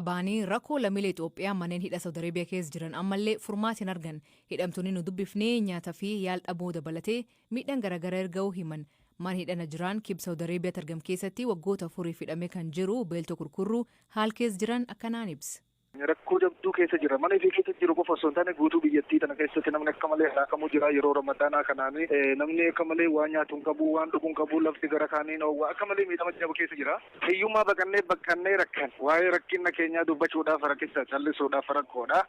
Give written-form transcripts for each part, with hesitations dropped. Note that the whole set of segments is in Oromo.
Bahanii rakkoo lammiilee Itoophiyaa manneen hidha Saudi Arabiyaa keessa jiran ammallee furmaata hin argan. Hidhamtoonni nu dubbifnee nyaata fi yaal dhabuu dabalatee miidhaan garaagaraa erga ga'uu himan. Mana hidha Najraan kibba Saudi Arabiyaatti argamu keessatti waggoota 4f hidhamee kan jiru Beeltoo Kurkurruu haal keessa jiran akkanaan ibsa. Rakkoo jabduu keessa jira. Mana ifii keessa jiru qofa osoo hin taane, guutuu biyyattii tana keessatti namni akka malee halaakamuu jira. Yeroo Ramadaanaa kanaan namni akka malee waan nyaatu hin qabu, waan dhugu hin qabu, lafti gara kaaniin oowwa, akka malee miidhama jaba keessa jira. Hiyyummaa baqannee baqannee rakkan. Waa'ee rakkina keenyaa dubbachuudhaaf rakkisa, callisuudhaaf rakkoodha.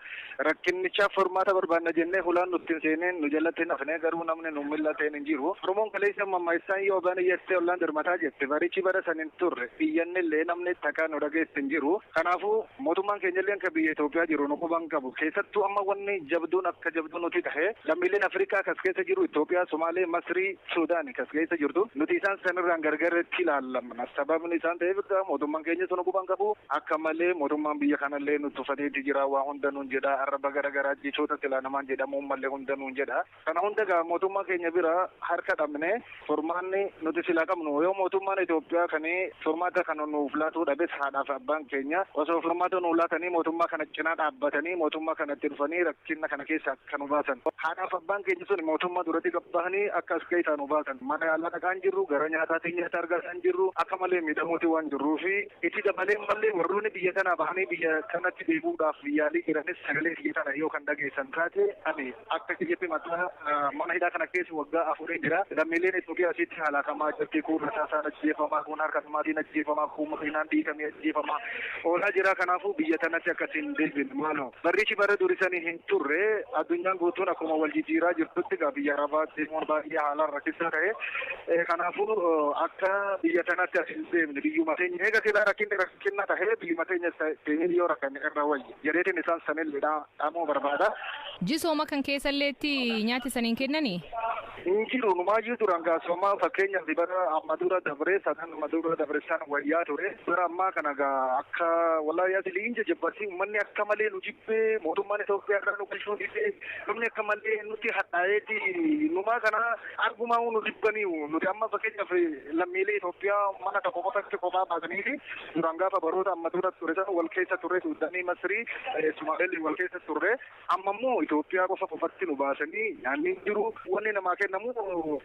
Rakkinnichaaf furmaata barbaanna jennee hulaan nutti hin seeneen nu jalatti hin hafne, garuu namni nu mil'ateen hin jiru. Oromoon kaleessa mammaaksan "Yoo abbaan iyyatte ollaan dirmataa" jette. Barichi bara san hin turre. Iyyannillee namni takka nu dhageessi hin jiru. Kanaafuu mootummaan keenya illee kan biyya Itoophiyaa jiru nu quban qabu. Keessattuu amma wanni jabduun akka jabduu nuti tahe, lammiileen Afrikaa kas keessa jiru, Itoophiyaa, Somaalee, Masrii, Suudaan kas keessa jirtu, nuti isaan sanirraan gargaritti ilaallamna. Sababni isaan ta'eef mootummaan keenya sun quban qabu. Akka malee mootummaan biyya kanallee nu tuffateeti jira. Waa hunda nuun jedha. Arraba gara garaa, jechoota silaa namaan jedhamuun mallee hunda nuun jedha. Kana hunda gaa mootummaa keenya bira harka dhabne. Furmaanni nuti silaa qabnu, yoo mootummaan Itoophiyaa kan furmaata kana nuuf laatuu dhabes, haadhaaf abbaan keenya osoo furmaata nuuf laatanii, mootummaa kana cinaa dhaabbatanii, mootummaa kanatti dhufanii rakkina kana keessa akka nu baasan, haadhaaf abbaan keenya sun mootummaa duratti gabbahanii akka as keessaa nu baasan. Mana yaalaa dhaqaan jirru, gara nyaataatiin nyaata argataa hin jirru, akka malee miidhamuuti waan jirruu fi itti dabalee mallee warroonni biyya tanaa bahanii biyya kanatti deebi'uudhaaf yaalii jiranis, sagalee biyya tana yoo kan dhageessan taate, ani akka kiyyatti mataa mana hidhaa kana keessa waggaa 4 jira. Lammiileen Itoophiyaa asitti halaakamaa jirti. Kun rasaasaan ajjeefamaa, kun harka namaatiin ajjeefamaa, kun makiinaan dhiitamee ajjeefamaa oolaa jira. Kanaafuu biyya tanatti akkasiin deebine maaloo. Barrichi bara durisanii hin turre. Addunyaan guutuun akkuma wal jijjiiraa jirtutti gaa biyya Arabaa deemuun baay'ee haalaan rakkisaa ta'e. Kanaafuu akka biyya tanatti as hin deemne, biyyuma teenya eega silaa rakkinni rakkinna tahee, biyyuma teenya teenyee yoo rakkanne irra wayya jedheetiin isaan sanillee dhaamuu barbaada. Jisooma kan keessalleetti nyaata isaniin kennanii? Hin jiru, numaayyuu duraan gaasoomaa. Fakkeenyaaf bara amma dura dabree sadan amma dura dabre san wayyaa ture. Bara ammaa kana gaa akka wallaahi asii hin jajjabbatti. Uummanni akka malee nu jibbee, mootummaan Itoophiyaa irraa nu galchuu didee, namni akka malee nutti hadhaa'eeti, numaa kana argumaa nu jibbanii. Nuti amma fakkeenyaaf lammiilee Itoophiyaa mana tokko qofatti kophaa baasaniiti. Duraan gaafa baroota amma dura ture san wal keessa turre, Suudaanii, Masrii, Sumaalee wal keessa turre. Amma immoo Itoophiyaa qofa qofatti nu baasanii nyaanni hin jiru. Wanni namaa kennamu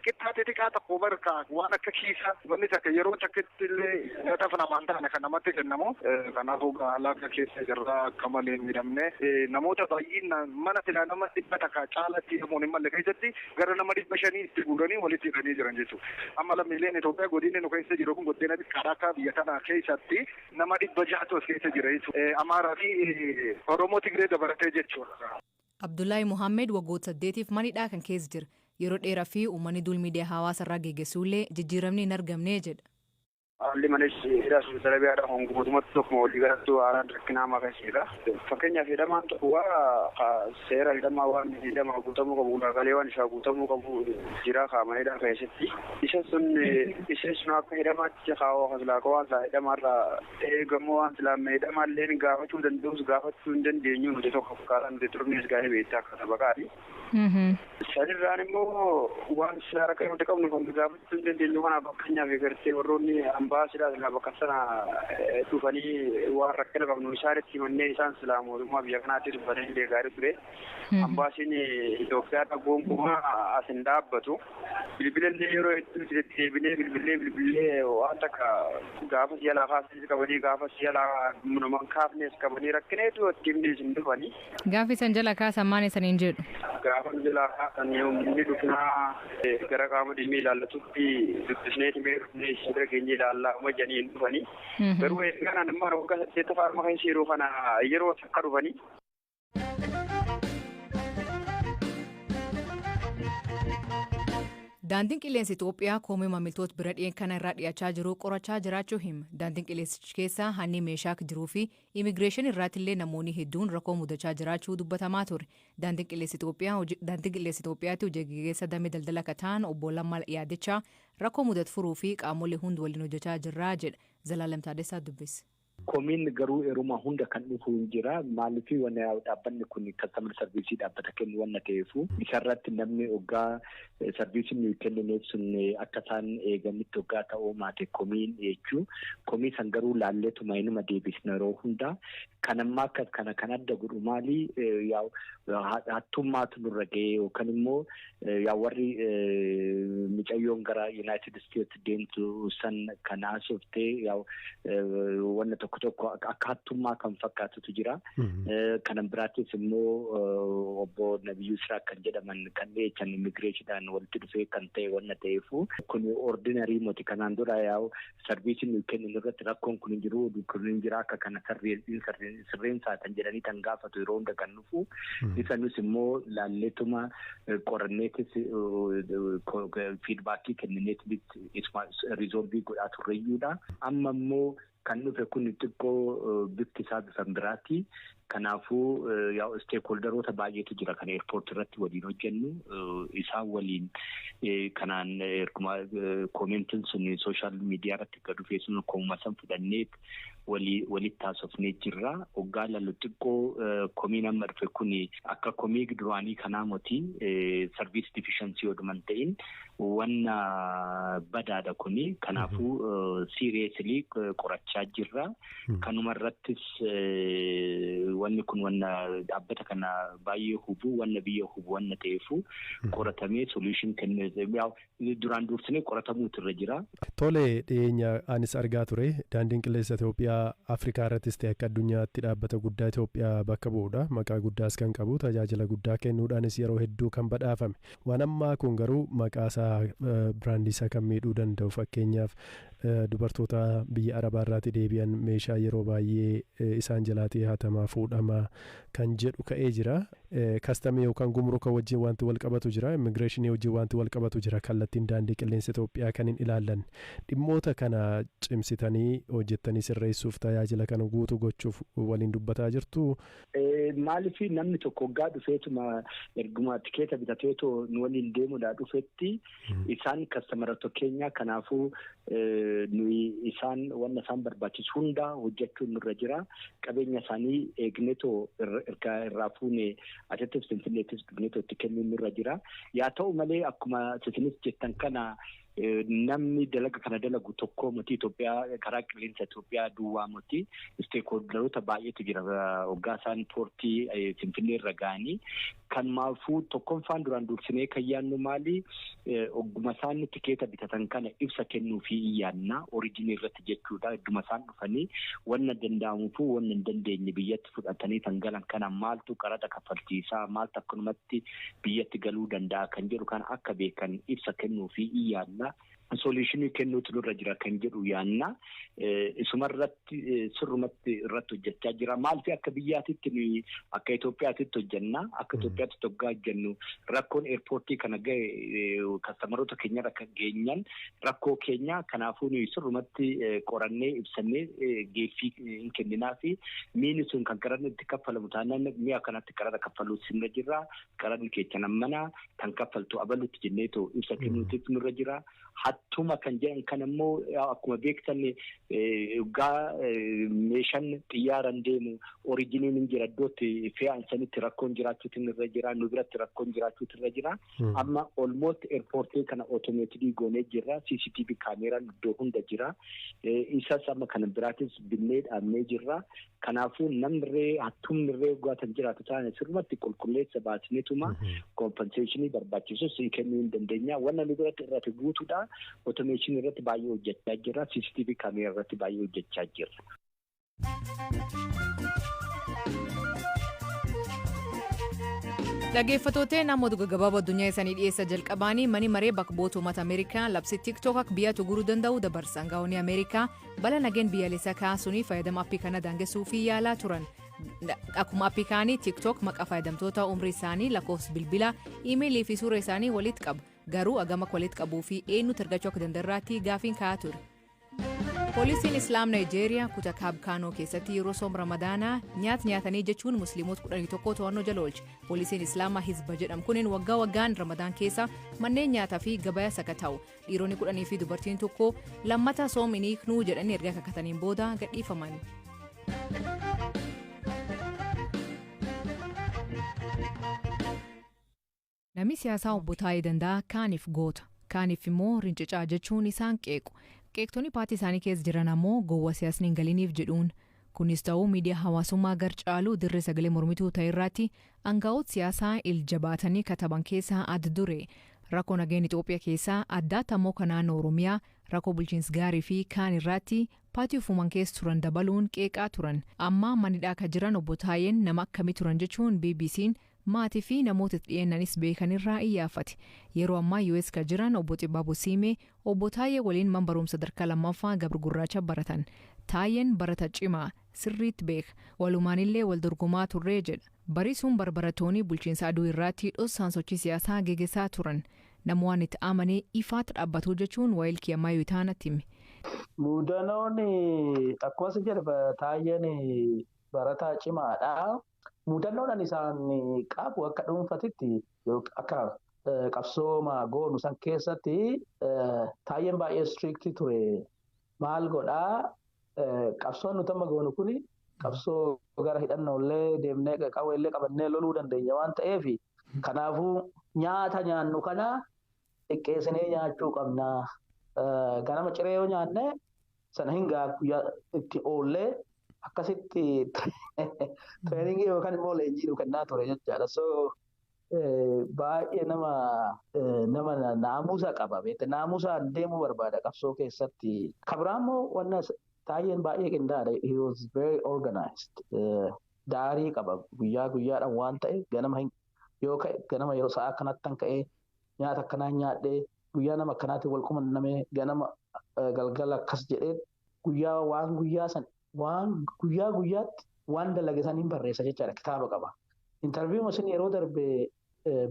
qixxaa xixiqqaa tokko barka waan akka kiisa, wanni takka yeroo takkitti illee nyaataaf namaan taane kan namatti kennamu. Kanaafuu haala akka keessa jirra, akka malee miidhamne. Namoota baay'inaan mana silaa nama 100 caalatti hidhamuun hin malle keessatti gara nama 500 itti guuranii walitti hidhanii jiran jechuudha. Amma lammiileen Itoophiyaa godinni nu keessa jiru kun godina xiqqaadha. Akka biyya kana keessatti nama 600tu as keessa jira jechuudha. Amaaraa fi Oromoo, Tigree dabalatee jechuudha. Abdullaahi Muhammed waggoota 8f manidhaa kan keessa jira. Yeroo dheeraa fi uummanni duul miidiyaa hawaasa irraa geggeessuullee jijjiiramni hin argamne jedha. Haalli manis hidhaa Suudi Arabiyaadha. Guutummaatti tokkuma walii galatti haalaan rakkina hamaa keessa jira. Fakkeenyaaf hidhamaan tokko waa seera hidhamaa waan hidhamaa guutamuu qabu, ulaagaalee waan isaa guutamuu qabu jira kaa'ama hidhaa keessatti. Isa sun akka hidhamaatti kaa'uu silaa waan silaa hidhamaarraa eegamu, waan silaa hidhamaallee gaafachuu danda'us gaafachuu hin dandeenyu. Nuti tokko akkaataa nuti turnes gaa'ee beektaa akka sabaqaati. Sanirraan immoo waan silaa rakkina nuti qabnu kan gaafachuu hin dandeenyu. Kanaaf fakkeenyaaf gartee warroonni ambaasiidhaa silaa bakka sana dhufanii waan rakkina qabnu isaanitti himannee, isaan silaa mootummaa biyya kanaatti dubbatanii illee gaarii ture. Ambaasiin Itoophiyaadha gonkumaa as hin dhaabbatu. Bilbila illee yeroo hedduu deddeebinee bilbilee bilbilee waan takka gaafa si'a lafaa qabanii, gaafa si'a numan kaafnes qabanii, rakkina hedduu itti himnees hin dhufanii. Gaafa isan jala kaasan maal isaniin jedhu? Gaafa nu jalaa kaasan inni dhufnaa gara qaama dhimmi ilaallatutti dubbisnee himee dhufnee isin bira keenya ilaallaa uma jedhanii hin dhufanii. Garuu eeganaan immoo waggaa saddeettaffaa arma keessa yeroo kana yeroo takka dhufanii. Daandiin qilleensa Itoophiyaa komii maamiltoota bira dhiyeen kana irraa dhiyaachaa jiru qorachaa jiraachuu hima. Daandiin qilleensichi keessa hanni meeshaa jiruu fi immigireeshinii irraatti illee namoonni hedduun rakkoo mudachaa jiraachuu dubbatamaa ture. Daandiin qilleensa Itoophiyaatti hojii gaggeessaa damee daldala akka ta'an obbo Lammaa Yaadichaa rakkoo mudatu furuu fi qaamolee hundi waliin hojjechaa jirraa jedha. Zalaalam Taadessaa dubbise. Komiin garuu yeruma hunda kan dhufu hin jira. Maaliif, wanna dhaabbanni kun customer service dhaabbata kennu wanna ta'eefu, isarratti namni hoggaa service nuyi kennineef sun akka isaan eeganitti hoggaa ta'uu maate komiin jechuu. Komii san garuu laalleetuma inuma deebisna yeroo hunda. Kan ammaa akka kana kan adda godhu maali? Hattummaatu nurra ga'ee yookaan immoo yaa warri micayyoon gara United States deemtu san kan haasoftee wanna tokko tokko akka hattummaa kan fakkaatutu jira. Kanan biraattis immoo obbo Nabiyyuu Siraa kan jedhaman kan dhiyeechan immigireeshidhaan walitti dhufee kan ta'e wanna ta'eefu, kun ordinary moti. Kanaan dura yaa'u service nuyi kenninu irratti rakkoon kun hin jiru, kun hin jira, akka kana sirreensaa kan jedhanii kan gaafatu yeroo hunda kan dhufu. Isa nus immoo laalleetuma qoranneetis feedback kennineetis resolve godhaa turreyyuudha. Amma immoo kan dhufe kun xiqqoo bifti isaa bifa biraati. Kanaafuu stakeholderoota baay'eetu jira kan airport irratti waliin hojjennu. Isaan waliin kanaan erguma commentiin sun social media irratti gad dhufee sun komuma san fudhannee walitti haasofnee jirra. Hoggaa lallu xiqqoo komiin amma dhufe kun akka komii duraanii kanaa moti, service deficiency oduma hin ta'in wanna badaadha kuni. Kanaafuu seriously qorachaa jirra. Kanuma irrattis wanni kun wanna dhaabbata kana baay'ee hubu, wanna biyya hubu wanna ta'eefu, qoratamee solution kennee duraan dursinee qoratamuutu irra jira. Tole, dhiyeenya anis argaa ture, daandiin qilleensa Itoophiyaa Afrikaa irrattis ta'e akka addunyaatti dhaabbata guddaa Itoophiyaa bakka bu'uudha. Maqaa guddaas kan qabu, tajaajila guddaa kennuudhaanis yeroo hedduu kan badhaafame. Waan ammaa kun garuu maqaa isaa, brand isaa kan miidhuu danda'u, fakkeenyaaf dubartoota biyya Arabaa irraati deebi'an meeshaa yeroo baay'ee isaan jalaatii hatamaa, fuudhamaa kan jedhu ka'ee jira. Custom yookaan gumruka wajjin wanti wal qabatu jira. Immigireeshinii wajjin wanti wal qabatu jira. Kallattiin daandii qilleensa Itoophiyaa kan hin ilaallan. Dhimmoota kana cimsitanii hojjettanii sirreessuuf, tajaajila kana guutuu gochuuf waliin dubbataa jirtu. Maaliif, namni tokko waggaa dhufeetuma erguma tikeeta bitateetoo nu waliin deemuudhaa dhufetti, isaan customeroota keenya. Kanaafuu nuyi isaan wanna isaan barbaachisu hunda hojjechuun nurra jira. Qabeenya isaanii eegneetoo irraa fuune asittis Finfinneettis dhufneetoo itti kennuun nurra jira. Yaa ta'u malee, akkuma isinis jettan kana, namni dalaga kana dalagu tokko miti. Itoophiyaa, karaa qilleensa Itoophiyaa duwwaa miti, stakeholderoota baay'eetu jira. Hoggaa isaan port Finfinnee irra ga'anii kan maafuu tokkoffaan duraan dursinee kan yaannu maali, ogguma isaan tikeeta bitatan kana ibsa kennuu fi yaanna origin irratti jechuudha. Idduma isaan dhufanii wanna danda'amuufu wanna hin dandeenye biyyatti fudhatanii kan galan kana maaltu qaraxa kaffalchiisaa, maaltu akkanumatti biyyatti galuu danda'a kan jedhu kana akka beekan ibsa kennuu fi yaanna. Solution kennuutu nurra jira kan jedhu yaanna. Isuma irratti sirrumatti irratti hojjechaa jira. Maaliif, akka biyyaatitti nuyi akka Itoophiyaatitti hojjenna. Akka Itoophiyaatti hoggaa hojjennu rakkoon airport kana gahe customeroota keenyarra kan geenyan rakkoo keenya. Kanaafuu nuyi sirrumatti qorannee ibsannee geeffii hin kenninaa fi miini sun kan qaranni itti kaffalamu taanaan mi'a kanatti qaraxa kaffaluu nurra jira. Qaranni keessa mana kan kaffaltu abalutti jenneetoo ibsa kennuutu nurra jira. Hattuma kan jedhan kan immoo akkuma beektan gaa meeshaan xiyyaaraan deemu originiin hin jira, iddootti fe'an sanitti rakkoon jiraachuutu irra jira, nu biratti rakkoon jiraachuutu irra jira. Amma almost airport kana automated goonee jirra. CCTV kaameeraan iddoo hunda jira. Isas amma kana biraatis binnee dhaabnee jirra. Kanaafuu namnirree hattumnirree dhugaatan jiraatu taane sirrumatti qulqulleessa baasneetuma compensation barbaachisus kennuu hin dandeenya. Wanna nu biratti irratti guutuudha. Automation irratti baay'ee hojjechaa jirra. CCTV kaameeraa irratti baay'ee hojjechaa jirra. Dhaggeeffattoota, namoota gaggabaaboo addunyaa isaanii dhiyeessa jalqabaanii, mani maree bakka bu'oota uummata Ameerikaa labsi TikTok akka biyya tuguruu danda'u dabarsa. Aangaa'onni Ameerikaa bala nageen biyyaalessaa kaasuun fayyadama app kana daangessuu fi yaalaa turan. Akkuma app kaanii TikTok maqaa fayyadamtoota, umrii isaanii, lakkoofsa bilbilaa, iimeelii fi suura isaanii walitti qaba. Garuu agama walitti qabuu fi eenyutu argachuu akka danda'arraatti gaafiin ka'aa ture. Poolisiin Islaam Naayijeeriyaa kutaa Kaab Kaanoo keessatti yeroo soom Ramadaanaa nyaata nyaatanii jechuun musliimoota 11 to'annoo jala oolche. Poolisiin Islaamaa Hizba jedhamu kunin waggaa waggaan Ramadaan keessa manneen nyaataa fi gabaa sakata'u. Dhiironni 10 fi dubartiin tokko lammata soom hin hiiknuu jedhanii erga kakataniin booda gadhiifaman. Namni siyaasaa obbo Taayee Danda'aa kaaniif goota, kaaniif immoo rincicaa jechuun isaan qeequ. Qeeqtonni paartii isaanii keessa jiran ammoo gowwa siyaasni hin galiniif jedhuun. Kunis ta'uu miidiyaa hawaasummaa gar caaluu dirree sagalee mormituu ta'e irratti aangaa'ota siyaasaa iljabaatanii kataban keessaa adda dure. Rakkoo nageenya Itoophiyaa keessaa addaatti ammoo kan naannoo Oromiyaa rakkoo bulchiinsa gaarii fi kaan irratti paartii ofumaan keessa turan dabaluun qeeqaa turan. Amma manidhaa kan jiran obbo Taayeen nama akkamii turan jechuun BBC'n maatii fi namoota dhiyeennanis beekanirraa iyyaafate. Yeroo ammaa US kan jiran obbo Xibaaboo Siimee obbo Taayee waliin man barumsa sadarkaa lammaffaa Gabra Gurraacha baratan. Taayeen barata cimaa sirriitti beeka. Walumaanillee wal dorgomaa turree jedha. Barisuun barbaratoonni bulchiinsa aduu irratti dhossaan sochii siyaasaa geggeessaa turan. Nama waan itti amanee ifaatti dhaabbatu jechuun waayilkii ammayyuu itaanatti hime. Mudanoon akkuma isin jedhe Taayeen barataa cimaadha. Mudannoon isaan qabu akka dhuunfatitti akka qabsooma goonu san keessatti Taayeen baay'ee strict ture. Maal godhaa qabsoon nuti amma goonu kuni qabsoo gara hidhannollee deemnee qawweellee qabannee loluu dandeenya waan ta'eef kanaafuu nyaata nyaannu kana xiqqeessinee nyaachuu qabna. Ganama ciree yoo nyaanne sana hin guyyaa itti oollee akkasitti training yookaan immoo leenjii nu kennaa ture jechaadha. So baay'ee nama naamusa qaba. Naamusaan deemuu barbaada qabsoo keessatti. Kabraa immoo wanna Taayeen baay'ee qindaa'aadha. He was very organized. Daarii qaba guyyaa guyyaadhaan waan ta'e ganama yoo ka'e ganama yeroo sa'a akkanatti kan ka'ee nyaata akkanaa nyaadhee guyyaa nama akkanaatiin wal qunnamee ganama galgala akkas jedhee guyyaa waan guyyaa san waan guyyaa guyyaatti waan dalage saniin barreessa jechaadha kitaaba qaba. Interview isin yeroo darbe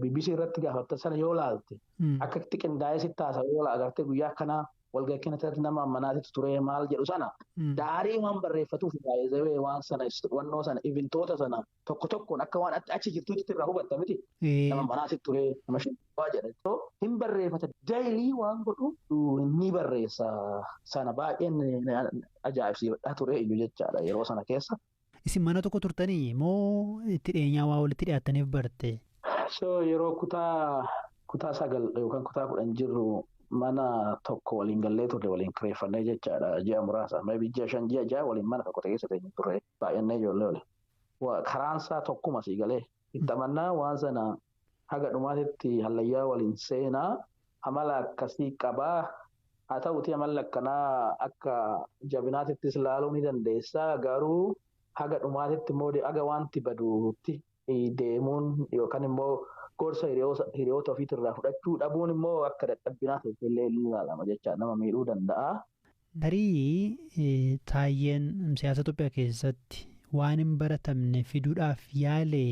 BBC irratti gaafattan sana yoo laalte akka itti qindaa'ee sitti haasa'u yoo agartee guyyaa akkanaa walgahii kanatti nama ammanaatitu ture maal jedhu sana daarii waan barreeffatuuf baay'ee waan sana wannoo sana eventoota sana tokko tokkoon akka waan achi jirtuutti irraa hubatta miti. Nama ammanaatitu ture nama shibaa jedha. Hin barreeffata daily waan godhu ni barreessa sana baay'een ajaa'ibsiifadhaa ture iyyuu jechaadha yeroo sana keessa. Isin mana tokko turtanii moo itti dhiyeenyaa waa walitti dhiyaattaniif barte? So yeroo kutaa 9 yookaan kutaa 10 jirru mana tokko waliin gallee turre waliin kireeffannee jechaadha ji'a muraasa. Maybe ji'a 5 ji'a 6 waliin mana tokko keessa teenye turre baay'annee ijoollee waliin. Karaan isaa tokkuma sii galee itti amannaa waan sana haga dhumaatitti hallayyaa waliin seenaa amala akkasii qabaa. Haa ta'uutii amalli akkanaa akka jabinaatittis ilaaluu ni dandeessaa garuu haga dhumaatitti immoo haga wanti baduutti deemuun yookaan immoo gorsa hiriyoota ofiitirraa fudhachuu dhabuun immoo akka dadhabbinaatti illee ilaalama jecha nama miidhuu danda'a. Tarii Taayeen siyaasa Itoophiyaa keessatti waan hin baratamne fiduudhaaf yaale.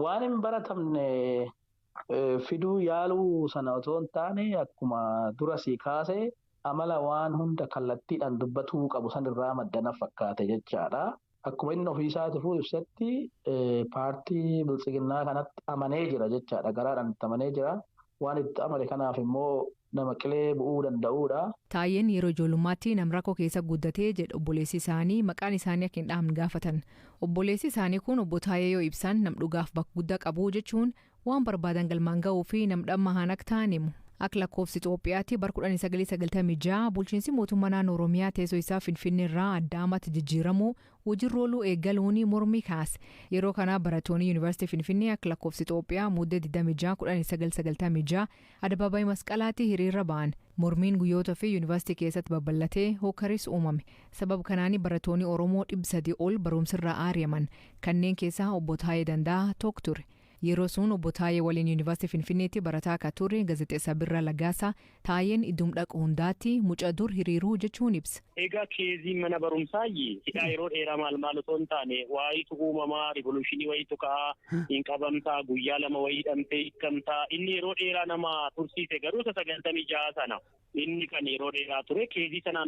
Waan hin baratamne fiduu yaaluu sana otoo hin taane akkuma dura sii kaase amala waan hunda kallattiidhaan dubbatuu qabu sanirraa maddana fakkaate jechaadha. Akkuma inni ofiisaatiifuu ibsetti paartii biltsiginnaa kanatti amanee jira jechaadha. Garaadhaan itti amanee jira. Waan itti amane kanaaf immoo nama qilee bu'uu danda'uudha. Taayeen yeroo ijoollummaatti nam rakkoo keessa guddatee jedha obboleessi isaanii maqaan isaanii akka hin dhahamne gaafatan. Obboleessi isaanii kun obbo Taayee yoo ibsan nam dhugaaf bakka guddaa qabu jechuun waan barbaadan galmaan ga'uu fi nam dhamma akka ta'an himu. Akka lakkoofsi Itoophiyaatti bara 1996 bulchiinsi mootummaa naannoo Oromiyaa teessoo isaa Finfinnee irraa Adaamaatti jijjiiramuu hojiirra ooluu eegaluun mormii kaase. Yeroo kana barattoonni Yuunivarsiitii Finfinnee akka lakkoofsi Itoophiyaa muddee 26 1996 adabaabaayii masqalaatti hiriira ba'an. Mormiin guyyoota fi yuunivarsiitii keessatti babal'atee hookaris uumame. Sababa kanaan barattoonni Oromoo 300 ol barumsarraa ari'aman. Kanneen keessaa obbo Taayee Danda'aa tokko ture. Yeroo sun obbo Taayee waliin Yuunivarsiitii Finfinneetti barataa akka ture gaazexeessaa Birraa Lagaasaa Taayeen iddoon dhaqu hundaatti mucaa dur hiriiruu jechuun ibsa. Egaa keeziin mana barumsaa hidhaa yeroo dheeraa maal maal osoo hin taane waayitu uumamaa rivoluushinii wayitu ka'aa hin qabamtaa guyyaa 2 wayii hidhamtee hiikamtaa inni yeroo dheeraa nama tursiise garuu 96 sana inni kan yeroo dheeraa ture keezii sanaan.